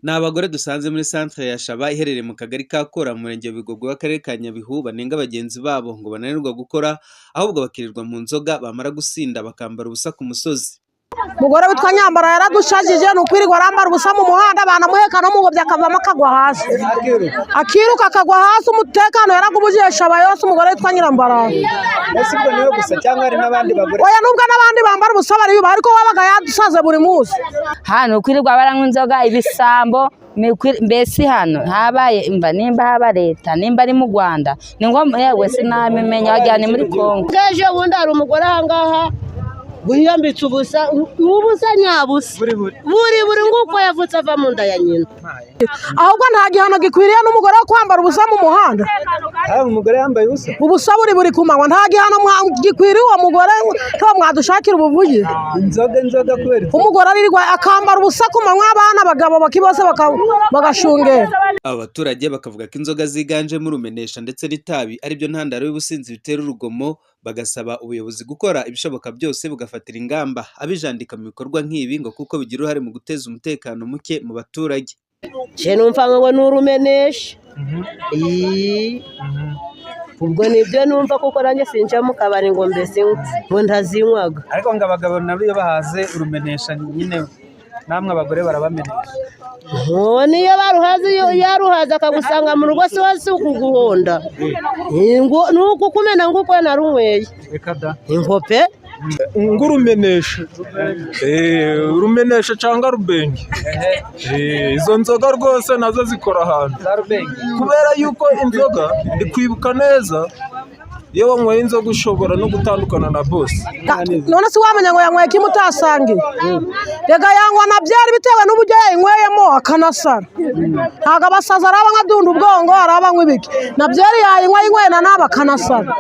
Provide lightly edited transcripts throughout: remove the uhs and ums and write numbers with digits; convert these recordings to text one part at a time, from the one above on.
Ni abagore dusanze muri centre ya Shaba iherereye mu kagari ka Kora mu murenge wa Bigogwe w'akarere ka Nyabihu, banenga bagenzi babo ngo bananirwa gukora, ahubwo bakirirwa mu nzoga, bamara gusinda bakambara ubusa ku musozi. Umugore witwa Nyambara yaradushajije, ni ukwirirwa arambara ubusa mu muhanda, banamuheka no mu ngobyi akavamo akagwa hasi, akiruka akagwa hasi. Umutekano yaragubujije Shaba yose, umugore witwa Nyirambara. Ese ubwo niwe gusa cyangwa hari n'abandi bagore? Oya, nubwo n'abandi bambara ubusa bariyubaha, ariko wabaga yadusaze buri munsi. Hano kwirirwa baranywa inzoga, ibisambo, mbese hano habaye imva, nimba haba leta, nimba ari mu Rwanda, ni ngombwa, yewe sinabimenya, wagira ni muri Kongo. Ejo bundi hari umugore aha ngaha wiyambitse ubusa, ubusa nyabusa, Buri buri. Buri buri nguko yavutse ava mu nda ya nyina. Ahubwo nta gihano gikwiriye n'umugore wo kwambara ubusa mu muhanda. Haba umugore yambaye ubusa? Ubusa buri buri ku manywa, nta gihano gikwiriye uwo mugore ko mwadushakira ubuvugizi. Inzoga, inzoga, kubera inzoga. Umugore aririrwa akambara ubusa ku manywa, abana, abagabo baki bose bagashungera. Aba baturage bakavuga ko inzoga ziganjemo urumenesha ndetse n'itabi aribyo ntandaro y'ubusinzi bitera urugomo, bagasaba ubuyobozi gukora ibishoboka byose bugafatira ingamba abijandika mu bikorwa nk'ibi, ngo kuko bigira uruhare mu guteza umutekano muke mu baturage. Nje numva ngo ni urumenesha. Ii. Ubwo nibyo numva, kuko nanjye sinja mu kabari ngo mbese ngo ntazinywaga. Ariko ngo abagabo nabo iyo bahaze urumenesha nyine, namwe abagore barabamenesha. Ngo niyo baruhaze, iyo yaruhaze akagusanga mu rugo, si wose ukuguhonda, ngo ni ukukumena nguko narunyweye. Reka da! Inkope. Ngurumenesha, urumenesha cyangwa rubenge. Izo nzoga rwose nazo zikora ahantu. Za rubenge. Kubera yuko inzoga, ndi kwibuka neza, iyo wanyweye inzoga ushobora no gutandukana na bosi. None se wamenya ngo yanyweye kimwe utasangiye? Reka, yanywa na byeri bitewe n'uburyo yayinyweyemo akanasara. Ntabwo abasazi ari abanywa dunda ubwongo, ari abanywa ibiki, na byeri yayinywa, yinyweye na nabi akanasara.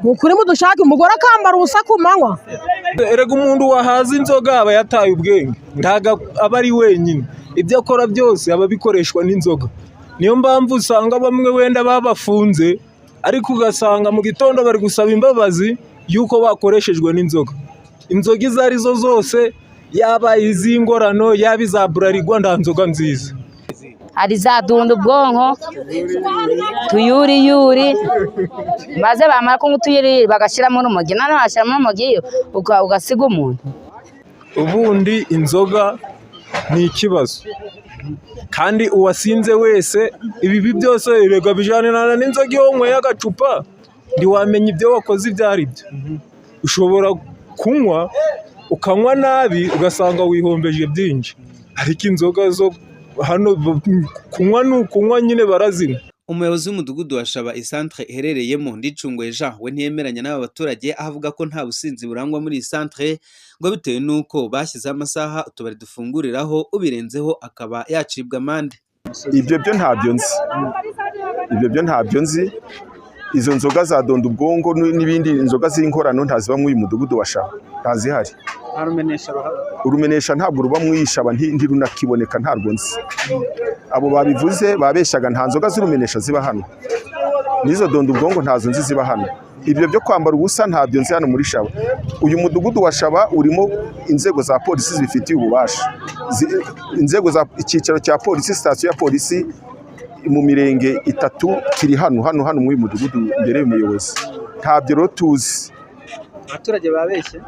Ni ukuri mudushake, umugore akambara ubusa ku manywa. Erega umuntu wahaza inzoga aba yataye ubwenge, ntabwo aba ari wenyine, ibyo akora byose aba abikoreshwa n'inzoga. Niyo mpamvu usanga bamwe wenda babafunze, ariko ugasanga mu gitondo bari gusaba imbabazi y'uko bakoreshejwe n'inzoga. Inzoga izo ari zo zose, yaba iz'ingorano, yaba iza Bralirwa, nta nzoga nziza. Hari za dunda ubwonko, tuyuriyuri, maze bamara kunywa utuyuriyuri bagashyiramo urumogi. Noneho washyiramo urumogi ugasiga umuntu. Ubundi inzoga ni ikibazo, kandi uwasinze wese ibibi byose erega bijyanirana n'inzoga. Iyo wanyweye agacupa ntiwamenya ibyo wakoze ibyo ari byo. Ushobora kunywa, ukanywa nabi, ugasanga wihombeje byinshi. Ariko inzoga zo hano, kunywa ni ukunywa nyine, barazinywa. Umuyobozi w'umudugudu wa Shaba isantere iherereyemo, Ndicunguye Jean, we ntiyemeranya n'aba baturage, aho avuga ko nta businzi burangwa muri iyi santere, ngo bitewe n'uko bashyizeho amasaha utubari dufunguriraho, ubirenzeho akaba yacibwa amande. Ibyo byo ntabyo nzi, ibyo byo ntabyo nzi. Izo nzoga za donda ubwonko n'ibindi, inzoga z'inkorano ntaziba muri uyu mudugudu wa Shaba, ntazihari. Nta rumenesha ruhaba? Urumenesha ntabwo ruba mu Ishaba, ntirunakiboneka, ntarwo nzi. Abo babivuze babeshyaga, nta nzoga z'urumenesha ziba hano, n'izo donda ubwonko ntazo nzi ziba hano. Ibyo byo kwambara ubusa ntabyo nzi hano muri Shaba. Uyu mudugudu wa Shaba urimo inzego za polisi zibifitiye ububasha. Inzego za icyicaro cya polisi, sitasiyo ya polisi mu mirenge itatu kiri hano hano hano muri uyu mudugudu imbere y'umuyobozi. Ntabyo rero tuzi. Abaturage babeshye?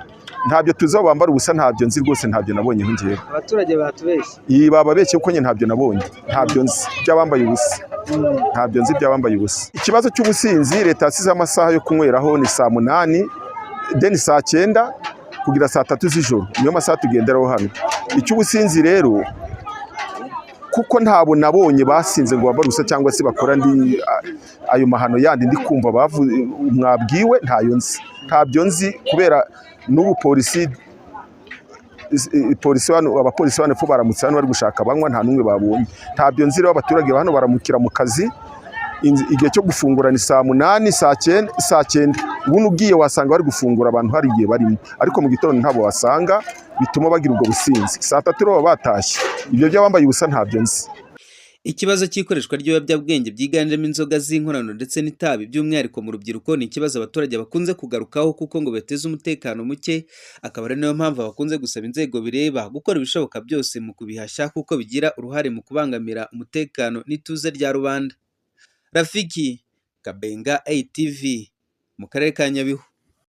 Ntabyo tuzi, aho bambara ubusa ntabyo nzi rwose, ntabyo nabonye ngewe. Abaturage batubeshye? Iyi bababeshye kuko njye ntabyo nabonye, ntabyo nzi by'abambaye ubusa, ntabyo nzi by'abambaye ubusa. Ikibazo cy'ubusinzi, leta yasize amasaha yo kunyweraho ni saa 8, deni saa 9 kugira saa 3 z'ijoro, niyo masaha tugenderaho hano. Icy'ubusinzi rero, kuko ntabo nabonye basinze ngo bambare ubusa cyangwa se bakora andi ayo mahano yandi ndi kumva mwabwiwe, ntayo nzi, ntabyo nzi, kubera n'ubu polisi polisi hano, abapolisi hano epfo baramutse hano bari gushaka abanywa, nta n'umwe babonye. Ntabyo nzi rero. Abaturage ba hano baramukira mu kazi. Igihe cyo gufungura ni saa 8, saa 9, saa 9. Ubundi ugiye wasanga bari gufungura abantu, hari igihe barimo, ariko mu gitondo ntabwo wasanga, bituma bagira ubwo businzi. Saa 3 rero baba batashye. Ibyo by'abambaye ubusa ntabyo nzi. Ikibazo cy'ikoreshwa ry'ibiyobyabwenge byiganjemo inzoga z'inkorano ndetse n'itabi by'umwihariko mu rubyiruko ni ikibazo abaturage bakunze kugarukaho kuko ngo bateza umutekano muke, akaba ari nayo mpamvu bakunze gusaba inzego bireba gukora ibishoboka byose mu kubihashya kuko bigira uruhare mu kubangamira umutekano n'ituze rya rubanda. Rafiki Kabenga, ATV, mu karere ka Nyabihu.